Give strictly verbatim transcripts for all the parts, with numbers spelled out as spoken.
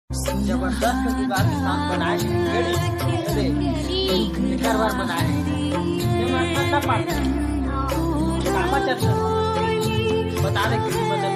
जबरदस्त दीवार के साथ बनाए हे, अरे, अरे, एकर बर बनाए हे। ये मैं पता पानी। कामा चलता। बता दे किसी मतलब।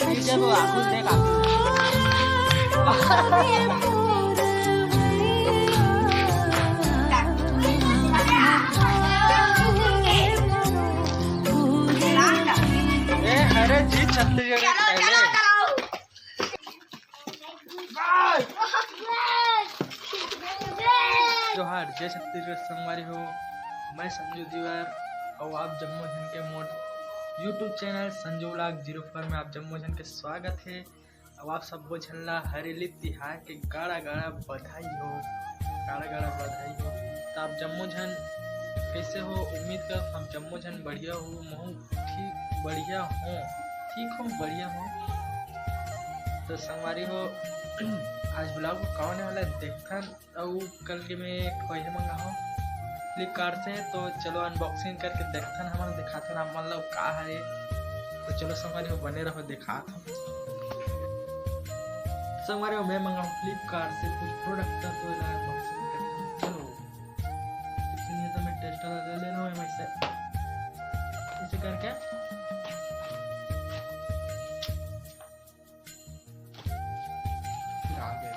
ये जब आंखों से देखा। ए, अरे जी, छत्तीसगढ़ के पहले। जोहार, जय छत्तीसगढ़ संगवारी हो। मैं संजू दीवार अउ आप जम्मो झन के मोर YouTube channel Sanju vlog zero four में आप जम्मो झन के स्वागत हे। अब आप सब्बो झन ला हरेली तिहार के गाड़ा गाड़ा बधाई हो, गाड़ा गाड़ा बधाई हो। तो आप जम्मो झन कैसे हो? उम्मीद कर हम जम्मो झन बढ़िया हो, महू ठीक बढ़िया हो, ठीक हो, बढ़िया हो। तो संगवारी हो, आज ब्लॉग कौन वाला देखथन, अउ कल के मैं एक वही मंगा हूँ फ्लिपकार्ट से। तो चलो अनबॉक्सिंग करके देखथन, हमन दिखाथन आप मन ला का है। तो चलो संगवारी हो, बने रहो, दिखात हूँ। संगवारी हो, मैं मंगा हूँ फ्लिपकार्ट से कुछ प्रोडक्ट, तो एला अनबॉक्सिंग करथन। चलो, इसलिए तो मैं टेस्टर ले ले रहा हूँ, मैं इसे, इसे करके फिर आ गए।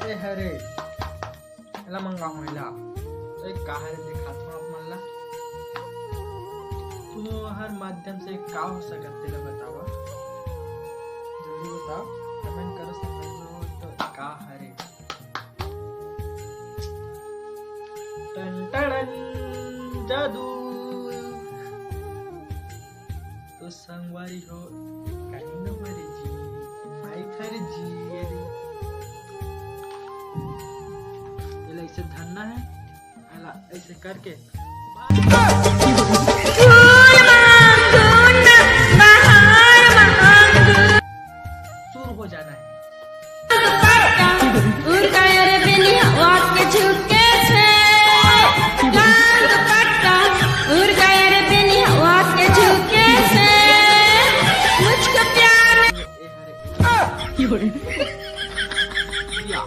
ए हरे, एला मंगाहूं एला। तो एक का हरे दिखात हूं आप मन ला। तुम हर माध्यम से का हो सकत तेला बतावा। जल्दी बताओ, कमेंट करो, समझ लो तो का हरे। टन टन जादू। तो संगवारी हो, कानी न मरे जी, माई खर जी, अरे। एला ऐसे धरना है, एला ऐसे करके। शुरू हो जाना है। ए, अरे। या।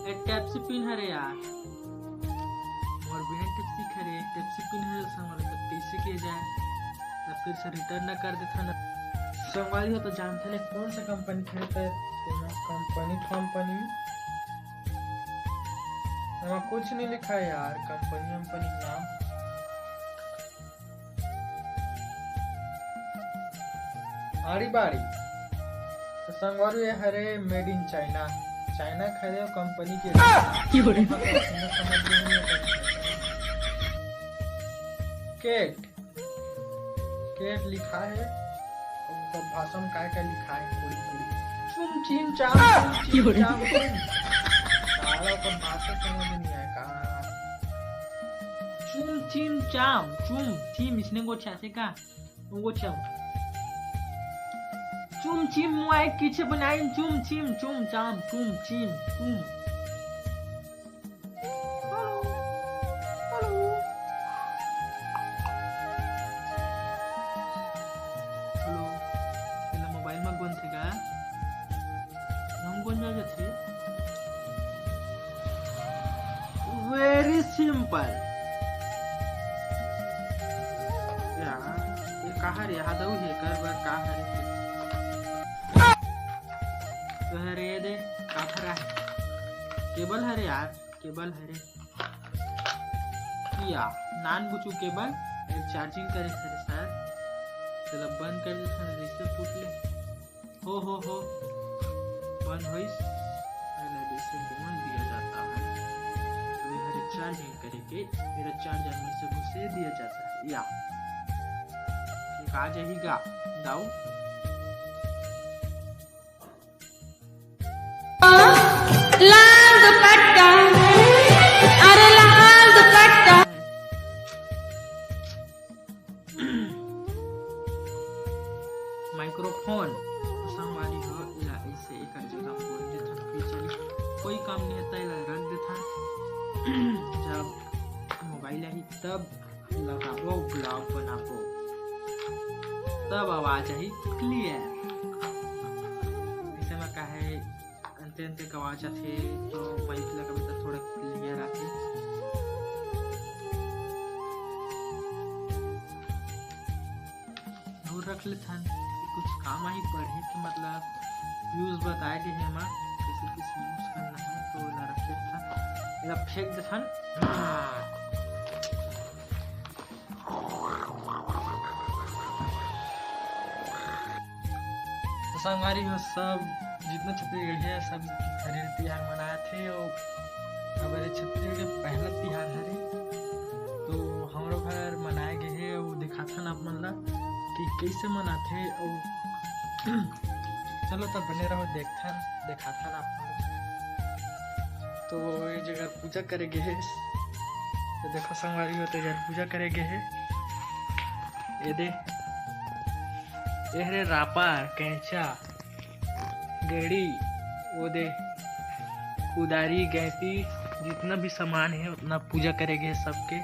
ए, टैप से पिन हरे यार। मोर बिना टैप से करे, टैप से पिन हरे, संगवारी, तो कैसे किया जाए? तो फिर से रिटर्न ना कर देथा ना। संगवारी हो तो जानते नहीं कौन सा कंपनी खरीदता है, तो कंपनी, कंपनी। एमा कुछ नहीं लिखा है यार, कंपनी, कंपनी का नाम। आड़ी बाड़ी। तो संगवारी, ये हरे made in China, चाइना खरीदे कंपनी के। समझ में नहीं आता। केट, केट लिखा है, ओकर भाषा में काय काय लिखा है, कुड़ी कुड़ी। चुम चिम चाम, चुम चिम चाम, चुम। साला ओकर भाषा समझ में नहीं आए का। चुम चिम चाम, चुम, चिम इसने गोठियाथे का? वो चाम। चुम चिम मोबाइल किसे बनाइन? चुम चिम, चुम चाम, चुम चिम, चुम। Hello, hello. हेलो, एला मोबाइल में गोंथे का? हम गोंजा जाथे। Very simple। यार, ये का हरे? हादऊ हे, कर बर का हरे? तो हरे ये दे, का हरा है? केबल हरे यार, केबल हरे। या, नान बुचू केबल, ये चार्जिंग करे हरे शायद। चलो बंद कर देथन, जैसे फूट ले। हो, हो, हो। बंद होइस। पहले जैसे घुमा दिया जाता है। तो ये हरे चार्जिंग करके मेरा चार्जर में से घुसे दिया जाता है। या। ये कहा जाएगा? दाऊ। लाल दुपट्टा, अरे लाल दुपट्टा। माइक्रोफोन, संगवारी हो, एला ऐसे एकर जगह बोल देथन, फिर चली कोई काम नहीं होता, एला रख देथन। जब मोबाइल आही तब लगाबो, ब्लॉग बनाबो, तब आवाज आही क्लियर। ऐसे में काहे अंते अंते के आवाज आथे, तो माइक लगाबे त थोड़ा क्लियर आथे। और रख लेथन, कुछ काम आही पढ़े के, मतलब यूज बताए गे हे एमा, कैसे कैसे यूज करना है, तो एला रख लेथन, एला फेंक देथन। तो संगवारी हो, सब जितना छत्तीसगढ़िया सब हरेली तिहार मनाथे, और अब ये छत्तीसगढ़ के पहला तिहार हरे, तो हमरो घर मनाए गे हे, वो दिखाथन आप मन ला कि कैसे मनाथे, और चलो तब बने रहो, देखथन, दिखाथन आप मन। तो ये जगह पूजा करे गे हे, तो देखो संगवारी हो, तो ये जगह पूजा करे गे हे, ये दे, ये हरे रापर, कैंचा, गेड़ी, वो दे, कुदारी, गैंती, जितना भी सामान है उतना पूजा करे गे सबके।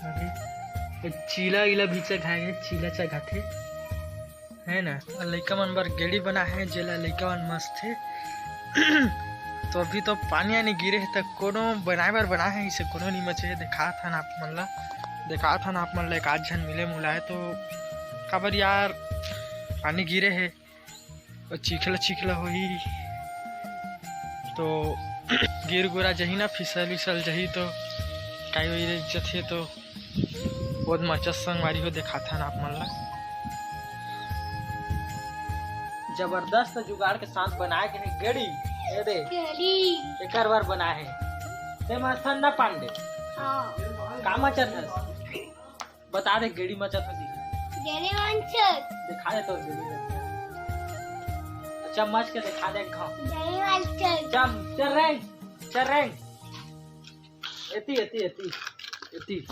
अरे, ये चीला इला भी चघाए हे, चीला चघाथे, है ना। लइका मन बर गेड़ी बना है, जेला लइका मन मस्त है। तो अभी तो पानी आनी गिरे है, त कोनो बनाए बर बना है, इसे कोनो नहीं मचे है। दिखाथन आप मन ला, दिखाथन आप मन ला, एक आध झन मिले मुलाए तो, काबर यार पानी गिरे है, और चिखला चिखला होही, तो गिर गुरा जही ना, फिसल विसल जही तो काई होई रे जथे तो। बहुत मजा संगवारी हो, दिखाथन आप मन ला। जबरदस्त जुगाड़ के साथ बनाए गे हे गेड़ी। ए दे, गेड़ी। एकर बर बनाए हे। ते मस्त ना पांडे। हाँ। का मचत हस? बता दे, गेड़ी मचत होती। गेड़ी मचत। दिखा दे तो गेड़ी मचत। चम्मच के दिखा दे, खाओ। गेड़ी मचत। चम, चरेंग, चरेंग। एती, एती, एती, एती।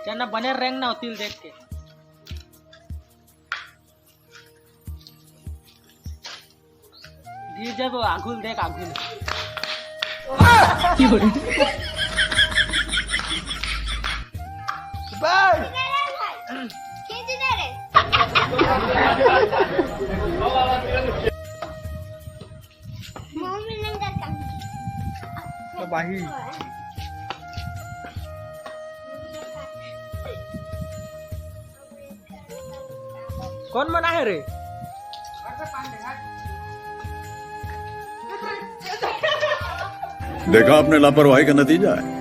चल ना, बने रेंग ना, तिल देख के। गिर जाबो, आघुल देख, आघुल। तबाही। कौन मना है रे? देखा आपने लापरवाही का नतीजा है।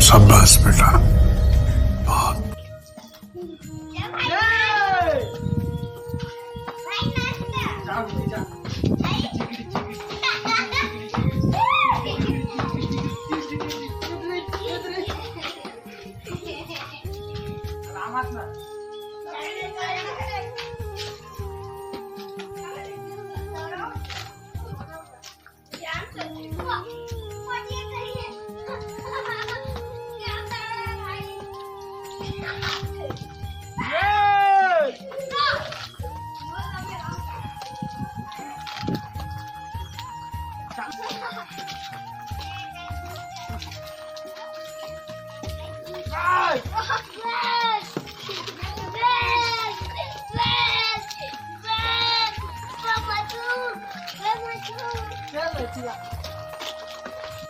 शाबाश बेटा, बहुत।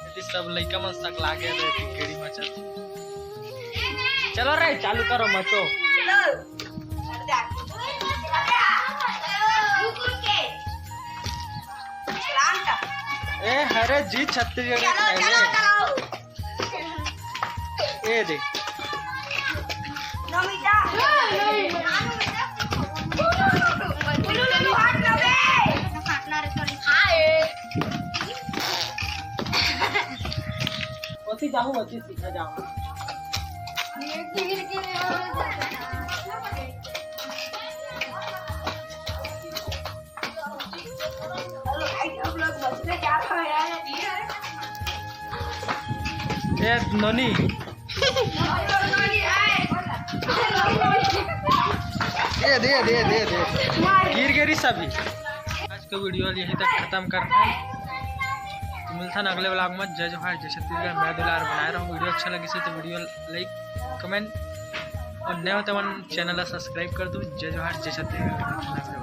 यदि सब लइका मन सकला गे रहे, गेड़ी मचत। चलो रे, चालू करो, मचो। ए, हरे जी, छत्तीसगढ़ी खाए ले। ए दे। ओती जाहू, ओती सीधा जाओ। ए नोनी, दे दे दे दे दे। गिर गिरी सभी। आज का वीडियो यहीं तक खत्म करथन। तो मिलथन अगले व्लॉग में। जय जोहार, जय छत्तीसगढ़, मैं दुलार बनाए रहूँ। वीडियो अच्छा लगिस हे तो वीडियो लाइक, कमेंट और नए हो तो मन चैनल ला सब्सक्राइब कर दो। जय जोहार, जय छत्तीसगढ़।